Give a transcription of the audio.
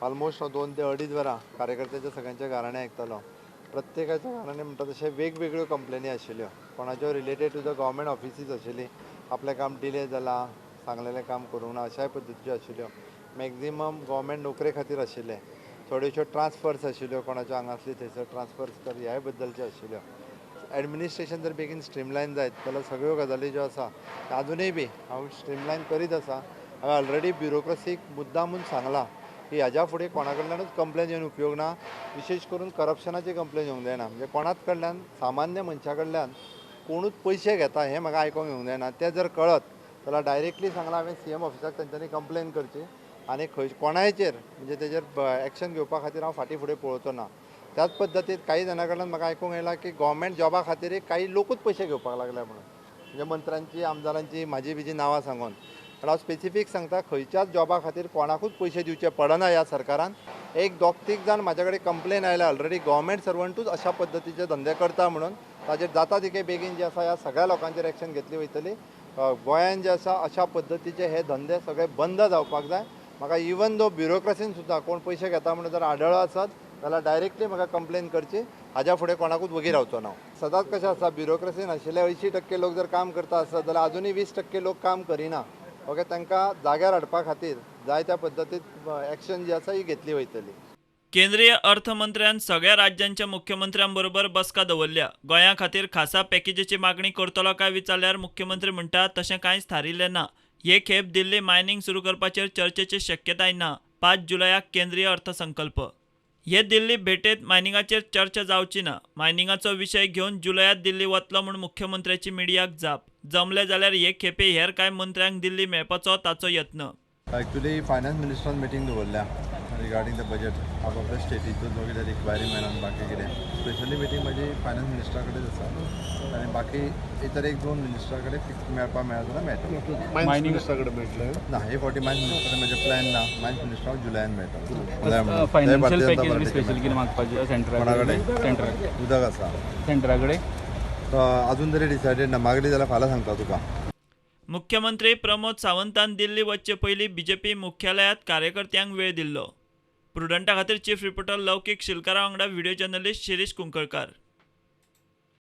Almost हांव 2 ते 2.5 वरां कार्यकर्त्यांच्या सगळ्यांच्या गाराणें आयकतालो. प्रत्येकाच्या गाराणें म्हणटा तशें वेगवेगळ्यो कंप्लेनी आशिल्ल्यो, कोणाच्यो related to the government offices आशिल्ली, आपलें काम डिले जालां, सांगलेलें काम करूंक ना, अशाय पद्दतीच्यो आशिल्ल्यो. मॅक्झिमम गव्हर्मेंट नोकरे खातीर आशिल्ले, थोड्योश्यो ट्रान्सफर्स आशिल्ल्यो, कोणाच्यो हांगासली थंयसर ट्रान्सफर्स कर ह्याय बद्दलच्यो आशिल्ल्यो. एडमिनिस्ट्रेशन जर बेगीन स्ट्रीमलायन जायत जाल्यार सगळ्यो गजाली ज्यो आसा आजुनूय बी हांव स्ट्रीमलायन करीत आसा. हांवें ऑलरेडी ब्युरोक्रसीक मुद्दामून सांगलां की ह्याच्या फुडें कोणा कडल्यानूच कंप्लेन येवन उपयोग ना, विशेश करून करप्शनाची कंप्लेन येवंक जायना. म्हणजे कोणाच कडल्यान सामान्य मनशा कडल्यान कोणूच पयशे घेता हें म्हाका आयकोंक येवंक जायना. तें जर कळत जाल्यार डायरेक्टली सांगलां हांवें सीएम ऑफिसाक तेंच्यांनी कंप्लेन करची आनी खंय कोणायचेर म्हणजे तेजेर एक्शन घेवपा खातीर हांव फाटीं फुडें पळोवचो ना. त्याच पद्दतीन काही जाणां कडल्यान म्हाका आयकूंक आयलां की गव्हर्मेंट जॉबा खातीर काही लोकूच पयशे घेवपाक लागले म्हणून, म्हणजे मंत्र्यांची, आमदारांची, म्हाजी बिजी नांवां सांगून. पण हांव स्पेसिफीक सांगता, खंयच्याच जॉबा खातीर कोणाकूच पयशे दिवचे पडना ह्या सरकारान. एक 2-3 जाण म्हाज्या कडेन कंप्लेन आयल्या ऑलरेडी गव्हर्मेंट सर्वंटूच अशा पद्दतीचे धंदे करता म्हणून, ताजेर जाता तितके बेगीन जे आसा ह्या सगळ्या लोकांचेर एक्शन घेतली वयतली. गोंयान जे आसा अशा पद्दतीचे हे धंदे सगळे बंद जावपाक जाय. म्हाका इवन दो ब्युरोक्रसीन सुद्दां कोण पयशे घेता म्हणून जर आढळ्ळो आसत जाल्यार डायरेक्टली म्हाका कंप्लेन करची, हाज्या फुडें कोणाकूच वगी रावचो ना. सदांच कशें आसा, ब्युरोक्रसीन आशिल्ले 80% लोक जर काम करता आसत जाल्यार आजुनूय 20% लोक काम करिना. ओके, तांकां जाग्यार हाडपा खातीर जाय त्या पद्दतीन एक्शन जी आसा ही घेतली वयतली. केंद्रीय अर्थमंत्र्यान सगळ्या राज्यांच्या मुख्यमंत्र्यांबरोबर बसका दवरल्या. गोंया खातीर खासा पॅकेजीची मागणी करतलो काय विचारल्यार मुख्यमंत्री म्हणटा तशें कांयच थारिल्लें ना. हे खेप दिल्ली मायनिंग सुरू करपाचेर चर्चेची शक्यताय ना. 5 जुलयाक केंद्रीय अर्थसंकल्प. हे दिल्ली भेटेत मायनिंगाचेर चर्चा जावची ना. मायनिंगाचो विशय घेवन जुलयात दिल्ली वतलो म्हूण मुख्यमंत्र्याची मिडियाक जाप. जमले जाल्यार हे खेपे हेर कांय मंत्र्यांक दिल्ली मेळपाचो ताचो यत्न. एक्चुअली फायनान्स मिनिस्टरान मिटींग दवरल्या रिगार्डींग the budget, आपल्या स्टेटीचो जो कितें रिक्वायरमेंट आनी बाकी कितें. स्पेशली मिटींग म्हाजी फायनान्स मिनिस्टरा कडेन आसा आनी बाकी इतर 1-2 मिनिस्टरा कडेन फिक्स मेळपाक मेळत जाल्यार मेळटलो. मायन्स मिनिस्टरा कडेन मेळटलें ना, हे फावटी मायन्स मिनिस्टर म्हजें प्लॅन ना. मायन्स मिनिस्टर हांव जुलयान मेळटलो. फायनान्शियल पॅकेज बी स्पेशल कितें मागपाचें सेंट्रा कोणा कडेन? सेंट्रा उदक आसा सेंट्रा कडेन अजून तरी डिसायडेड ना, मागली जाल्यार फाल्यां सांगता तुका. मुख्यमंत्री प्रमोद सावंतान दिल्ली वचचे पयलीं बीजेपी मुख्यालयांत कार्यकर्त्यांक वेळ दिल्लो. प्रुडंटा खातीर चीफ रिपोर्टर लौकीक शिलकारा वांगडा व्हिडिओ जर्नलिस्ट शिरीष कुंकळकार.